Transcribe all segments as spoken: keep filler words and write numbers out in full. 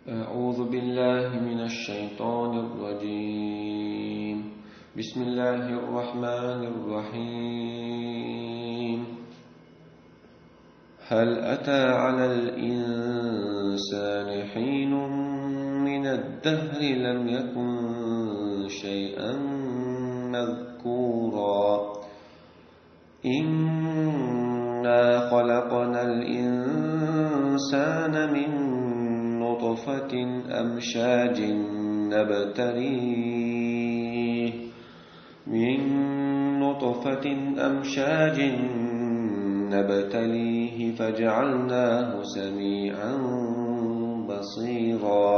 أعوذ بالله من الشيطان الرجيم. بسم الله الرحمن الرحيم. هل أتى على الإنسان حين من الدهر لم يكن شيئا مذكورا. إنا خلقنا الإنسان من نطفة أمشاج نبتليه، من نطفة أمشاج نبتليه فجعلناه سميعا بصيرا.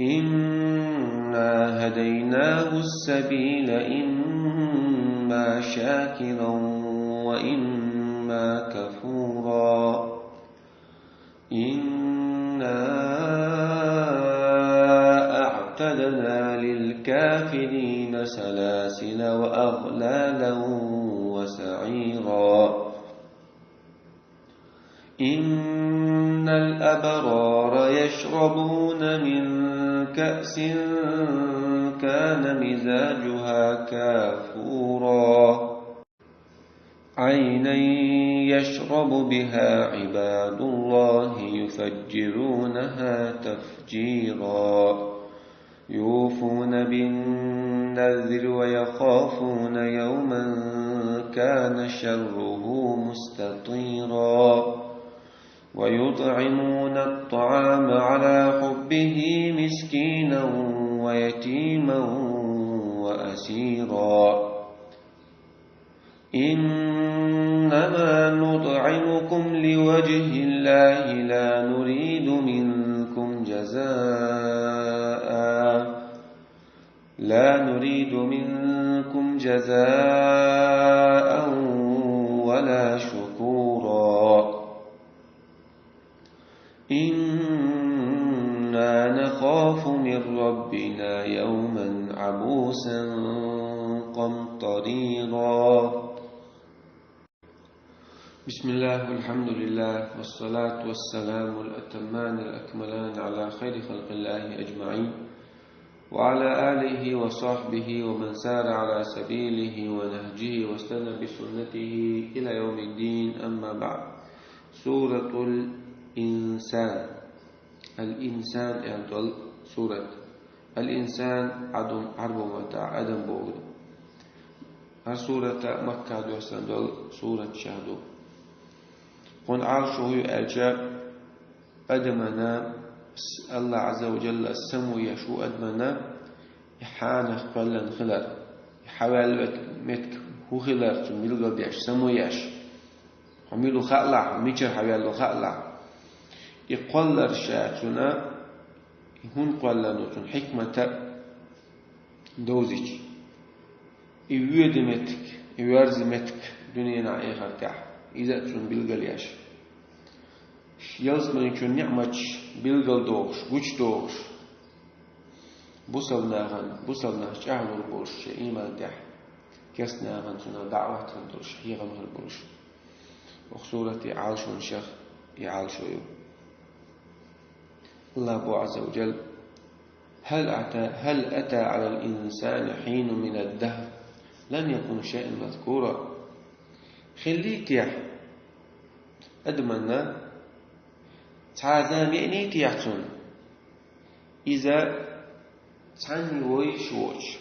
إنا هديناه السبيل إما شاكرا وإما كفورا. إنا أعتدنا للكافرين سلاسل وأغلالا وسعيرا. إن الأبرار يشربون من كأس كان مزاجها كافورا. عينا يشرب بها عباد الله يفجرونها تفجيرا. يوفون بالنذر ويخافون يوما كان شره مستطيرا. ويطعمون الطعام على حبه مسكينا ويتيما وأسيرا. إنما نطعمكم لوجه الله لا نريد منكم جزاء، لا نريد منكم جزاء ولا شكورا. إنا نخاف من ربنا يوما عبوسا قمطريرا. بسم الله والحمد لله والصلاة والسلام الأتمان الأكملان على خير خلق الله أجمعين، وعلى آله وصحبه ومن سار على سبيله ونهجه واستنى بسنته إلى يوم الدين، أما بعد. سورة الإنسان. الإنسان يعني دول سورة. الإنسان عدم عرب متاع أدم بوغد. هر سورة مكة دوسن دول سورة شهدو. قن عرشه ألجا أدمنا، الله عز وجل سمو يشو أدمنا، يحانخ قلن خلر، يحوال متك هو خلر، تم يلقى بيش سمو يش. هم يلو خلع، ميشر حوال خلع. يقلر شاتنا، يهون قلن وتن حكمة دوزيج. И воьду меттиг, и воьрзу меттиг дуьненахь, эхартахь. Иза а цунна билгал еш. Ялсаманин чу ниӀматаш билгал дохуш, гучудохуш. Бусалба нахана, бусалба нах чӀагӀлур болуш шен ийман тӀехь. Керста нахана цунах даӀват хир долуш, хьехам хир болуш. Оха сурате Ӏалашонашах и Ӏалашо ю. Аллах боху Азза ва Джалла: «هل أتى، هل أتى على الإنسان حين من الدهر لم يكن شيئا مذكورا». Хиллий техь адаманна цхьа а зама еаний техь цунна? Иза цхьанне вовзаш воцуш,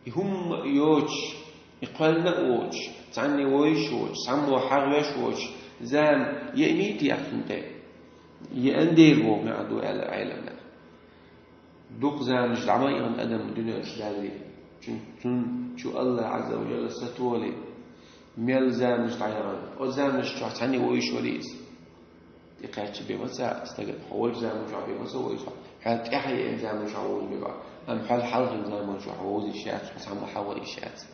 и хӀумма а йоцуш, и кхоьллина а воцуш, цхьанне вовзаш воцуш, цхьаммо хьахавеш воцуш зама еаний техь цунна тӀе? Еана дера боху маьӀна ду аьлла Ӏеламнаха. Дукха заманаш дӀа ма йиъна адам дуьнен чу даллий. Цун-, цунна чу Аллах Азза ва Джалла сатоьхий. Мел заманаш дӀаяхана, оцу заманаш чохь цхьанне вовзаш валий иза? ТӀекхаьчча бен ма ца, стага хьо волчу заманчохь бен ма ца вовза хьо. Хьо тӀаьхьа еана заманчохь вовза бен боху. Амма хьо хьалхара заманчохь вовза йиш яц, хьо цхьаммо хьахаван йиш яц.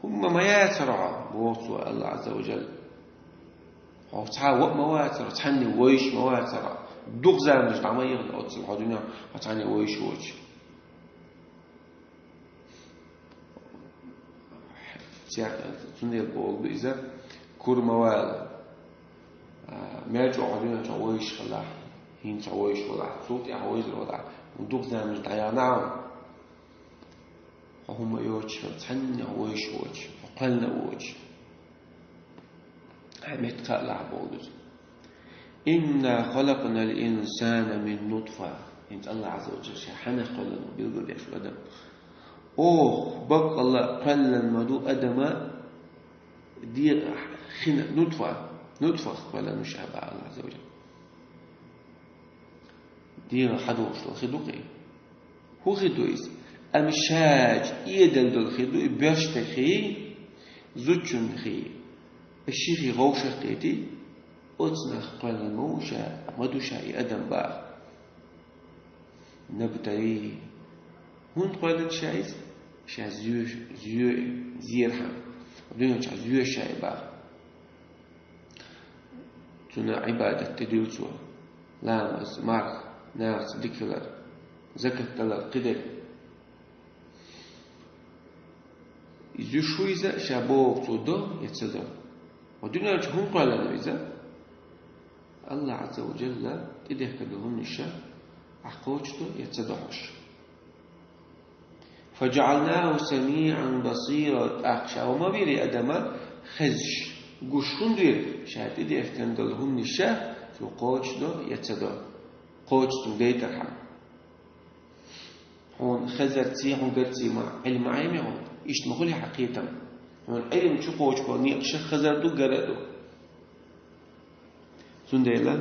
ХӀумма ма яцара хьо, боху цо, Аллах Азза ва Джалла. Хьо цхьа а ваъ ма вацара, цхьанне вовзаш ма вацара. Дукха заманаш дӀа ма йиъна оццул хьо дуьненахь, хьо цхьанне вовзаш воцуш. Цундела бохург ду иза, кура ма вала. А, мел чӀоагӀа дуьнен чу вевзаш хилахь, хӀинца вевзаш валахь, цул тӀаьхьа вевзар валахь, дукха заманаш дӀаяхьа хьуна. Хьо хӀумма йоцуш хилча, цхьаннех вевзаш воцуш, хьо кхоьллина воцуш. Хьайн метта кхаъ лахь боху иза. «إنا خلقنا الإنسان من نطفة». ХӀинца АллахӀ Ӏазза ва Джалла ша хьанах кхоьллина ву билгалдеш ву адам. Оха баккъалла кхоьллина ма ду адама дегӀах хина нутфа, нутфах кхоьллина ву ша боху АллахӀ Ӏазза ва Джалла. ДегӀах хьадогӀуш долу хи ду-кх и. ХӀун хи ду иза? Амма ша чӀогӀа эделла долу хи ду, и боьрша стеган хи, зудчун хи. И ши хи вовшах кхетий, оцунах кхоьллина ма ву ша, ма ду ша и адам боху. «نبتليه». ХӀунда кхоьллина ша иза? Ша зоьш-, зоьш-, зерхьама. Дуьнен чохь зоьш ша и боху. Цунна Ӏибадат тӀедуьллу цо. Ламаз, марха, нахаца дика хилар, закат далар, кхидерг. Иза зуьйш ву иза, ша бохург цо до я ца до. Ва дуьнен чу хӀунда кхоьллина ву иза? АллахӀ Ӏазза ва Джалла тӀедехкина долу хӀуманаш ша ахь кхочушдо я ца до хьожуш. «فجعلناه سميعا بصيرا». ТӀаккха ша ма вира и адам хезаш, гуш хӀунда вира, ша тӀедехкина долу хӀуманаш ша цо кхочушдо я ца до. Кхочуш цунна гайтархьама. Хьуна хезарций, хьуна гарций ма Ӏилма Ӏемий хьуна? Иштта ма хуьлий хьан кхетам? Хьуна Ӏилма чу кхочуш болу некъаш хезар ду, гар а ду. Цундела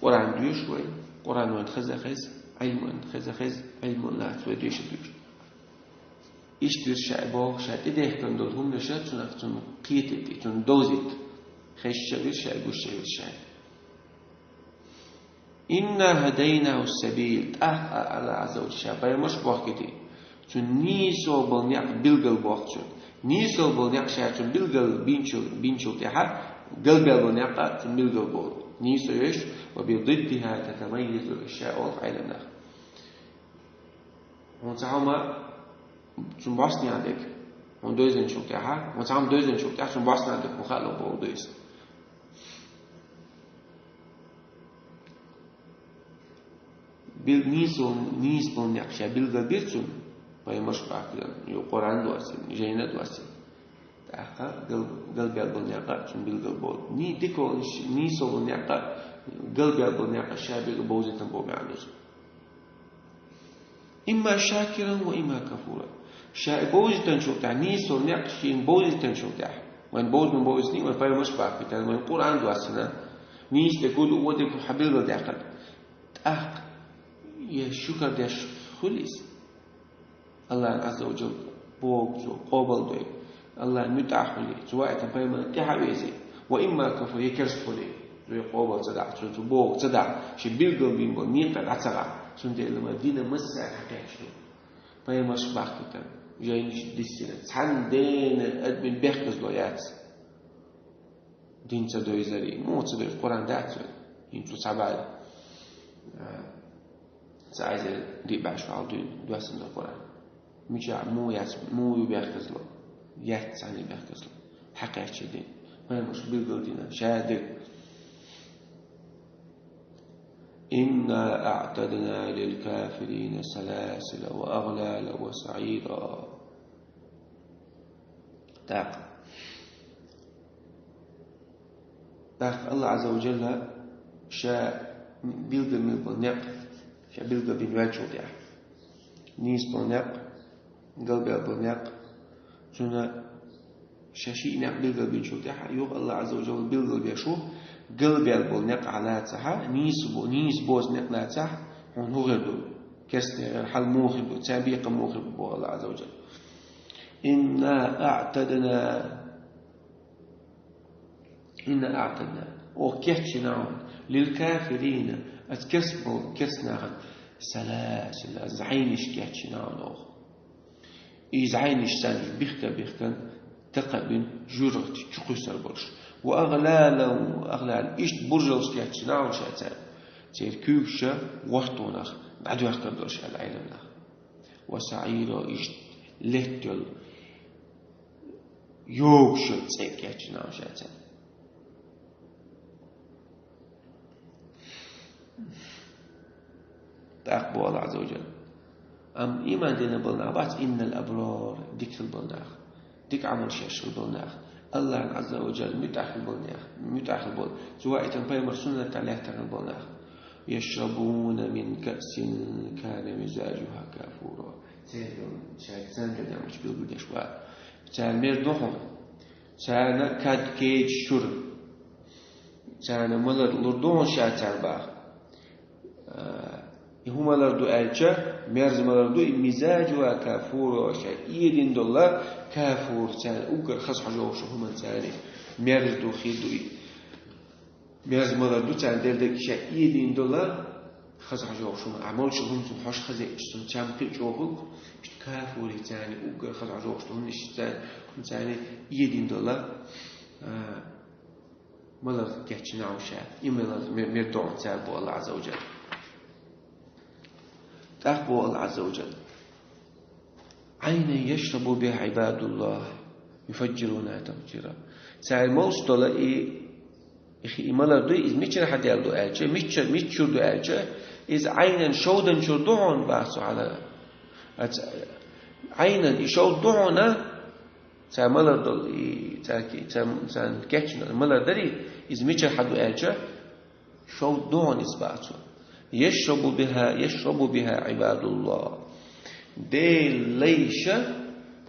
Къуръан доьшу вай, Къуръан вайна хеза хеза, Ӏилма вайна хеза хеза, Ӏилма вайна лаца вай дешар дуьйцу. Иштта вира ша и боху, ша тӀедехкина долу хӀуманаш ша цунах, цунна кхетийта, цунна довзийта. Хезаш а вира ша и, гуш а вира ша и. «إنا هديناه السبيل». ТӀаккха АллахӀ Ӏазза ва Джалла ша пайхамарш бохкийти. Цунна нийсо болу некъ билгал бохку цунна. Нийсо болу некъ ша цунна билгал бинчул, бинчул тӀаьхьа, галбаьлла болу некъ а цунна билгал болу. Нийсо йолуш, «وبضدها تتميز» ша олу Ӏеламнаха. Хьуна цхьа хӀума цунна бӀостанехьа дерг, хьуна девзинчул тӀаьхьа, хьуна цхьа хӀума девзинчул тӀаьхьа цунна бӀостанехьа дерг хьуна хаало бохург ду иза. Бил-, нийсо-, нийса болу некъ ша билгал бира цунна, пайхамарш бахкина, ю Къуръан доссийна, жайна доссийна. ТӀаккха гал-, галбаьлла болу некъ а цунна билгал болу. Ни-, дика волуш, нийса болу некъ а, галбаьлла болу некъ а ша билгал бовзийтина боху маьӀна ду цунна. «إما شاكرا وإما كفورا». Ша и бовзийтинчул тӀаьхьа, нийсо некъ шена бовзийтинчул тӀаьхьа. Вайн бовза ма бовзийтиний, вайн пайхамарш бахкийтина, вайн Къуръан доссийна, нийса дерг хӀун ду, вон дерг хьан билгал даьккхина. ТӀаккха я шукар деш хуьлу иза? АллахӀ Ӏазза ва Джалла бохург цо къобал дой, АллахӀан муьтӀахь хуьлий, цу ваийтина пайхамарна тӀаьхьа везий, «وإما كفورا», я керста хуьлий, цо и къобал ца дахь, цо, цо бохург ца дахь, шен билгал бина болу некъа дӀа ца гӀахь, цундела ма дина массаьрга хьакхаьчна ду. Пайхамарш бахкийтина, жайнаш диссина, цхьана дена адамийн бехказло яц. Дин ца девзарий, муха ца девза, Къуръан дац вай? ХӀинца цхьа бӀе, а, цхьа эзар диъ бӀе шо хьалха дуьйна доссийна ду Къуръан. Мичахь муха яц, муха ю бехказло? Яц цхьанна бехказло. Хьакхаьчна дин. Пайхамарша билгал дина, ша дерг. «إنا أعتدنا للكافرين سلاسل وأغلالا وسعيرا». ТӀаккха. ТӀаккха АллахӀ Ӏазза ва Джалла ша билгал мел болу некъ, ша билгал бина ваьллачул тӀаьхьа. Нийса болу некъ, галбаьлла болу некъ, цуьнан ша шиъ некъ билгал бинчул тӀаьхьа, юха АллахӀ Ӏазза ва Джалла билгал беш ву, галбаьлла болу некъ ахь лацахь, нийса бо-, нийса боцу некъ лацахь, хьуна хӀун хир ду? Керстанера хьал муха хир ду, царна бекхам муха хир бу, боху АллахӀ Ӏазза ва Джалла. «إنا أعتدنا». «إنا أعتدنا». Оха кечйина хьуна. «للكافرين». Аса керст бо-, керстанахана. «سلاسل». Аса зӀайнаш кечйина хьуна оха. И зӀайнаш санна бихка-бихкан, такха бина, жоьжахати чу кхуьссур болуш. «وأغلالا وأغلالا». Иштта буржалш кечйина хьуна ша царна. Церан куьйгаш гӀортонах дӀадоьхкур долуш аьлла Ӏеламнаха. «وسعيرا», иштта летта йолу, йогуш йолу цӀе кечйина хьуна ша царна. ТӀаккха боху АллахӀ Ӏазза ва Джалла. Амма иман дина болу нах бац, иннал аброр, дика хила болу нах. Дика Ӏамал шаьш хила болу нах. АллахӀан Ӏазза ва Джалла муьтӀахь хила болу нах. МуьтӀахь хила болу. Цу ваийтан пайхамар суннатта лаьттар хила болу нах. Яшрабуна мин каъсин кана мизажуха кафура. Церан, шайга царна тӀе дӀа билгалдеш вац. Цара мер ду хьуна. Царна кад кечаш чуьра. Царна малар лур ду хьуна ша цара баха. А, и хӀун малар ду аьлча, мерза малар ду, и мизажуха кафура, ша эдина долу кафур, царна уггар хаза хьожа йогӀуш хӀуманна царна. Мерза ду, хи ду и. Мерза малар ду царна дерг ша эдина долу хаза хьожа йогӀуш хӀума. А молча хӀума цунна хьожа хаза еш, цунна чам кхин чӀогӀа, иштта кафурий царна уггар хаза хьожа йогӀуш хӀума иштта царна, царна эдина долу, а, малар кечйина Ӏа ша, и малар мер, мер дохьу цара боху АллахӀ Ӏазза ва Джалла. ТӀаккха боху АллахӀ Ӏазза ва Джалла. Ӏайнан яшрабу биха Ӏибадуллахь, юфаджжирунаха тафджира. Цара молуш долу и, и хи-, и малар ду, иза мичара хьадаьлла ду аьлча, мичара, мичара ду аьлча, иза Ӏайнан шовдан чуьра ду хьуна баха цо хьала. Аца, Ӏайнан и шовда ду хьуна, цара малар долу, и цара ки-, цара, царна кечйина малар дарий, иза мичара хьаду аьлча, шовда ду хьуна иза баха цо. Яшрабу биха, яшрабу биха Ӏибадуллахь. Делан лайша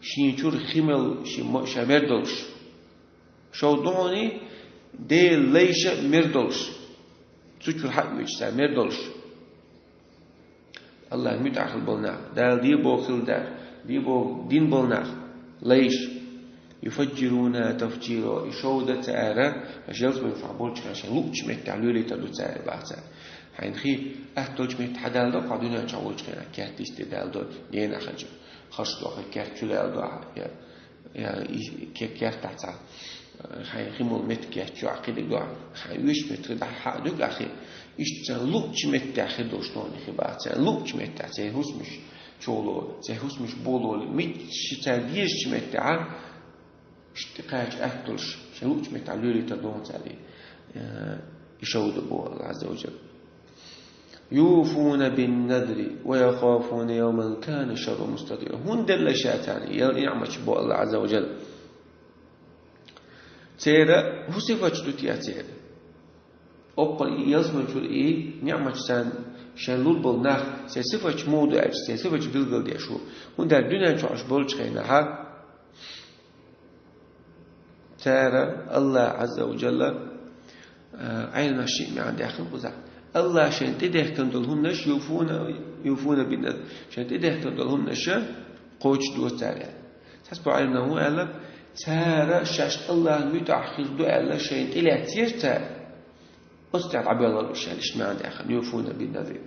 шен чуьра хи мел, шен мо-, ша мер долуш. Шовда ду хьуна Делан лайша мер долуш. Цу чуьра хьаоьцуш цара мер долуш. АллахӀан муьтӀахь хила болу нах, Дала де боху хила дара, де боху дина болу нах, лайш. Юфаджжирунаха тафджира, и шовда цара, шайн ялсамани чохь болчу хенахь шайн луъучу меттехь лоьлуьйтур ду цара баха цара. Хьайна хи атта долчу метте хьадалдо, хьо дуьнен чохь волчу хенахь, кертта йисте далдо, генахь ханча, харш доху, керт чу лаьлла до, я, я, и, ке-, кертахь цхьа, хьайн хи молу меттиг кечйо ахь кхидиг до, хьайн оьшучу меттиг хи дахьа хьа а дуьгу ахь хи. Иштта царна луъучу меттехь хи долуш тоьхна хи баха царна, луъучу меттехь церан хӀусамаш чоло, церан хӀусамаш бололи, мичча царна дезачу меттехь, иштта кхача атта долуш, шайн луъучу меттехь лоьлуьйтур ду хьуна цара, э, и шовда боху АллахӀ Ӏазза ва Джалла. Юфуна бин-назри ва яхафуна йовман кана шарруху мустатӀира. ХӀунда делла ша царна и ниӀматаш боху АллахӀ Ӏазза ва Джалла? Церан хӀун сифаташ ду те церан? Оккхул и ялсамани чуьра и ниӀматаш царна шайн лур болу нах, церан сифаташ муха ду аьлча, церан сифаташ билгалдеш ву. ХӀунда аьлча дуьнен чохь уьш болчу хенахь, цара АллахӀ Ӏазза ва Джалла, а, Ӏилманаш шиъ маьӀна даьккхина кхузахь. АллахӀа шайна тӀедехкина долу хӀуманаш юфуна, юфуна бин-назр. Шайна тӀедехкина долу хӀуманаш кхочуш дора цара аьлла. Цхьацца боху Ӏилманхо аьлла, цара шаьш АллахӀан муьтӀахь хир ду аьлла, шайна тӀелаьцнера цара. Оцу тӀехь дӀабоьллуш аьлла, иштта маьӀна даьккхина, юфуна бин-назр.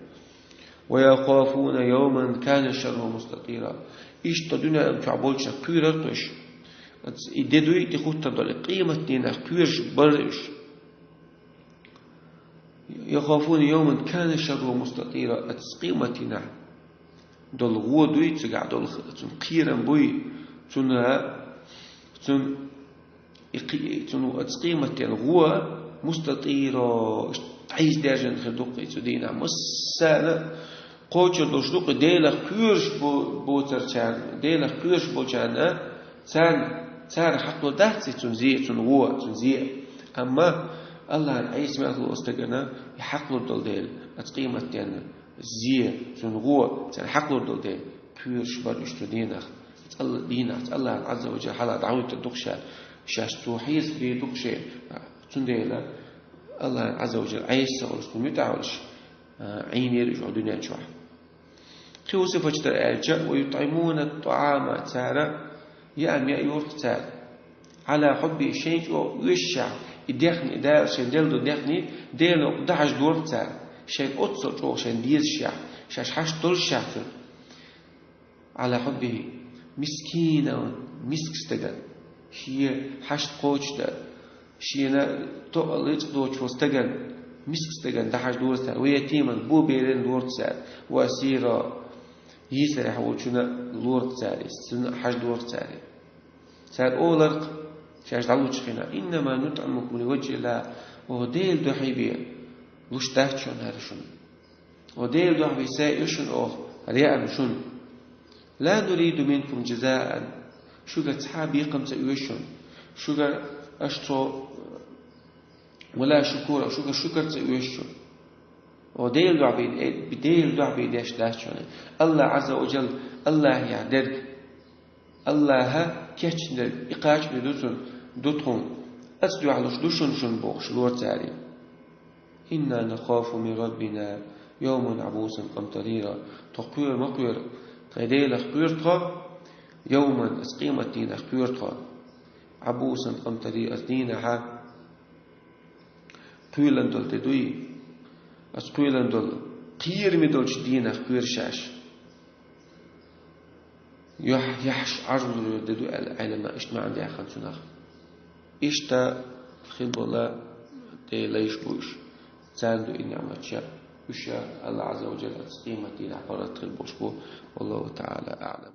Ва яхафуна йовман кана шарруху мустатӀира. Иштта дуьнен чохь болчарах кхоьрура уьш. И де дуй, и тӀехӀуттур долу, и къематдийнах кхоьруш бара уьш. Яхафуна йовман кана шарруху мустатӀира. Оцу къематдийнахь долу гӀо дуй, цигахь долу х-, цуьнан кхерам буй, цуьнан, цуьнан и кхи-, цуьнан оцу къематдийнан гӀо мустатӀира, дӀаиздаьржина хир ду-кх и цу дийнахь. Массарна кхочур долуш ду-кх и Делах кхоьруш бо-, боцурчарна, Делах кхоьруш болчарна, царна, цара хьакхалур дац и цуьнан зе, цуьнан гӀо, цуьнан зе. Амма АллахӀан Ӏеса мел хилла волу стагана и хьакхалур долу дела, оцу къематдийнан зе, цуьнан гӀо, царна хьакхалур долу дела, кхоьруш бара уьш цу дийнахь. ЦӀалла дийнахь, АллахӀан Ӏазза ва Джалла хьалха дӀахӀуьттур ду-кх ша, шаьш цо хьесап дийр ду-кх шена. Цундела АллахӀан Ӏазза ва Джалла Ӏеса ца хуьлуш, цунна муьтӀахь хуьлуш, а, Ӏийнера уьш оцу дуьнен чохь. Кхин хӀун сифаташ дара аьлча, ва ютӀимуна тӀаӀама, цара яа мел йора-кх цара. Ӏала хьуббихӀи, шайна чӀогӀа оьшушехь, и дехне, Дала шайна делла долу дехне, Делан хьокъехь дахьаш дора-кх цара. Шайна оццул чӀогӀа шайна дезашехь, шаьш хьашт доллушехь цунна. Ӏала хьуббихӀи мискинан, миска стагана, шен хьашт кхочушдан, шена тоъал рицкъ доцуш волу стагана, миска стагана дахьаш дора цара, ва ятиман, бо берана дора цара, ва асиран, йийсарехь волчунна лора цара иза, цунна хьажа дора цара. Цара олура-кх шаьш дӀалучу хенахь: «Иннама нутӀимукум ливаджхӀиллахӀ», оха Делан дуьхьа бен Луш дац шуна хӀара шуна. О Дела дуьхьа бийса, иш шуна оха, реана шуна. لا نريد منكم جزاء. Шугара цхьа бекхам ца оьшу шуна. Шугара аша цо, ولا شكورا, шугара шукар ца оьшу шуна. О Дела дуьхьа бий, э, Дела дуьхьа бий деш дац шуна. АллахӀ Ӏазза ва Жалла, АллахӀ яхь дерг, АллахӀа кечдинарг, и кхачаме ду цунна, ду тхуна. Ас дуьхьалуш ду шуна, шуна бохуш лора цара. إنا نخاف من ربنا يوما عبوسا قمطريرا. Тхо кхоьру ма кхоьру, тхайн Делах кхоьру тхо, يوما, ас къематдийнах кхоьру тхо, عبوسا قمطريرا, ас дийнахьа кхоьллина долу де дуй, ас кхоьллина долу, кхераме долчу дийнах кхоьру шаьш. Юьхь-, яхьаш Ӏаржлур де ду аьлла, Ӏеламнаха иштта маьӀна даьккхина цунах. Иштта хилла болу Делан лайш бу уьш. Царна ду и ниӀматаш, уьш а АллахӀ Ӏазза ва Жалла къематдийнахь паргӀат хир болуш бу. والله تعالى أعلم.